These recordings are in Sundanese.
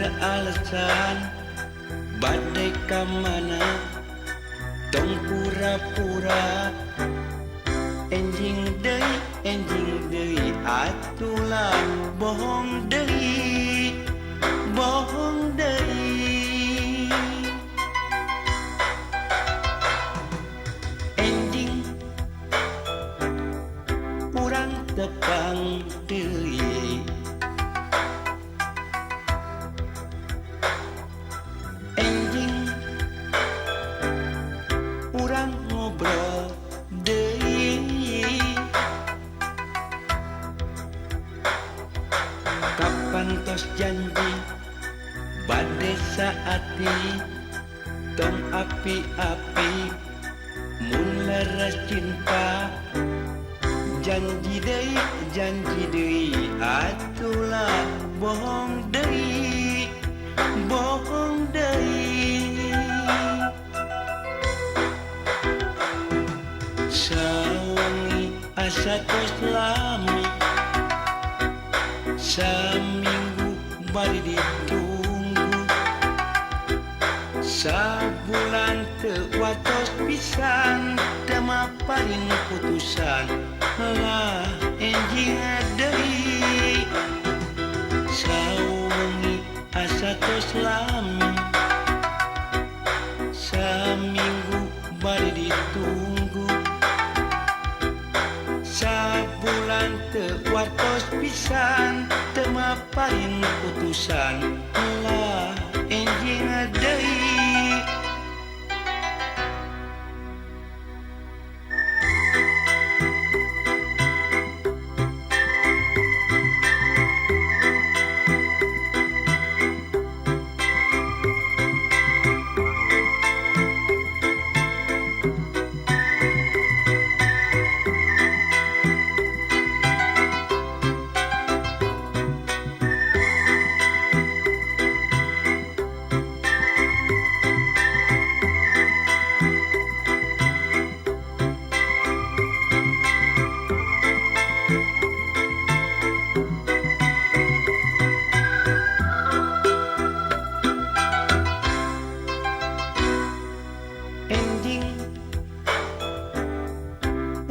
Beralasan badai kamana tong pura-pura enjing deui atulah bohong deui bohong deui enjing urang tepang deui enjing urang ngobrol deui kapan tos janji bade saati tong api-api mun leres cinta janji deui atulah bohong deui bohong deui sawengi asa tos lami saminggu bari ditunggu sabulan teu watos pisan teu maparin putusan lah enjing deui sawengi asa tos lami saminggu bari ditunggu sabulan teu watos pisan teu maparin putusan lah enjing deui. Enjing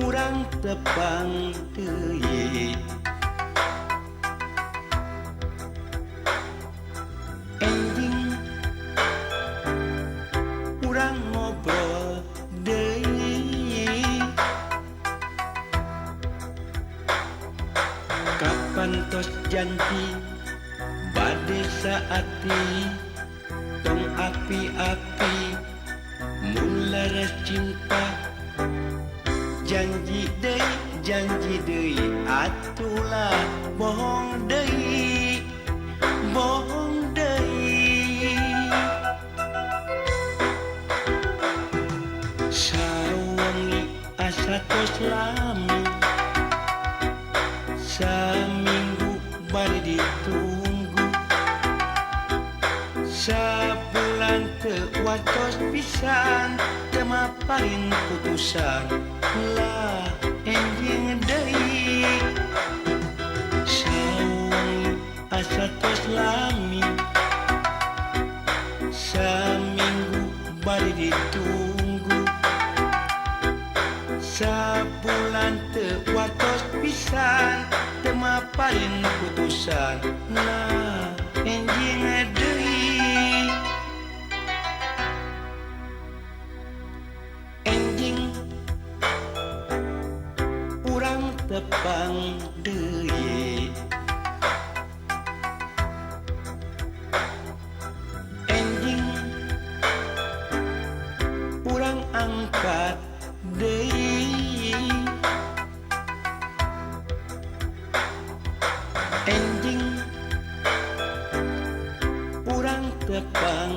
urang tepang deui enjing urang ngobrol deui kapan tos janji bade saati tong api-api mun leres cinta janji deui atulah bohong deui bohong deui sawengi asa tos lami saminggu bari ditunggu sabulan teu watos pisan teu maparin putusan lah enjing deui sawengi asa tos lami saminggu bari ditunggu sabulan teu watos pisan teu maparin putusan lah enjing deui enjing urang tepang deui enjing urang angkat deui enjing urang tepang